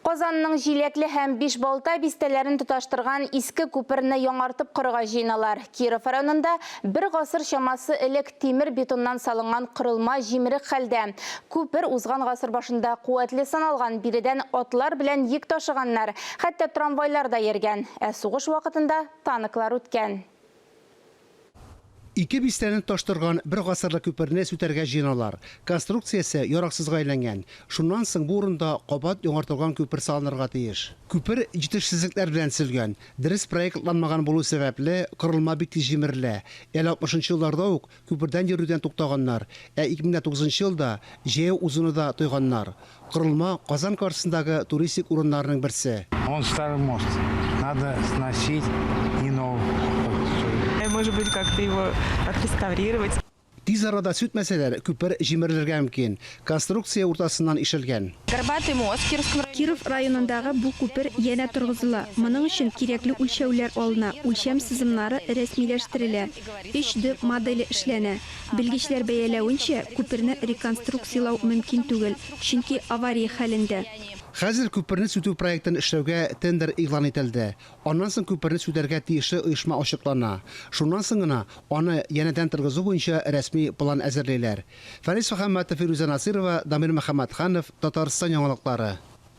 Казанның Җиләкле һәм Бишбалта бистәләрен тоташтырган иске күперне яңартып корырга җыеналар. Киров районында бер гасыр чамасы элек тимер-бетоннан салынган корылма җимерек хәлдә. Күпер узган гасыр башында куәтле саналган, биредән атлар белән йөк ташыганнар, хәтта трамвайлар да йөргән. Ә сугыш вакытында танклар үткән. Ике бистәне тоташтырган бер гасырлык күперне сүтәргә җыеналар. Конструкциясе яраксызга әйләнгән. Шуннан соң бу урында кабат яңартылган күпер салынырга тиеш. Күпер җитешсезлекләр белән төзелгән. Дөрес проектланмаган булу сәбәпле, корылма бик тиз җимерелә. Әле 60 нчы елларда ук күпердән йөрүдән туктаганнар, ә 2009 нчы елда җәяү узуны да тыйганнар. Корылма Казан картасындагы туристик урыннарның берсе. Он старый мост. Надо сносить и новый построить. Может быть, как-то его отреставрировать. Тиз арада сүтмәсәләр, күпер җимерелергә мөмкин. Конструкция уртасыннан ишелгән. Горбатый мост в Кировском районе. Киров районындагы бу күпер янә торгызыла. Моның өчен кирәкле үлчәүләр алына, үлчәм сызымнары рәсмиләштерелә, өч Д моделе эшләнә. Белгечләр бәяләвенчә, күперне реконструкцияләү мөмкин түгел, чөнки авария хәлендә. Хәзер күперне сүтү проектын эшләүгә тендер игълан ителде. Аннан соң күперне сүтәргә тиешле оешма ачыклана. Шуннан соң гына аны янәдән торгызу буенча рәсми план әзерлиләр. Фәнис Мөхәммәтов, Фирүзә Насыйрова, Дамир Мөхәммәтханов, Татарстан яңалыклары.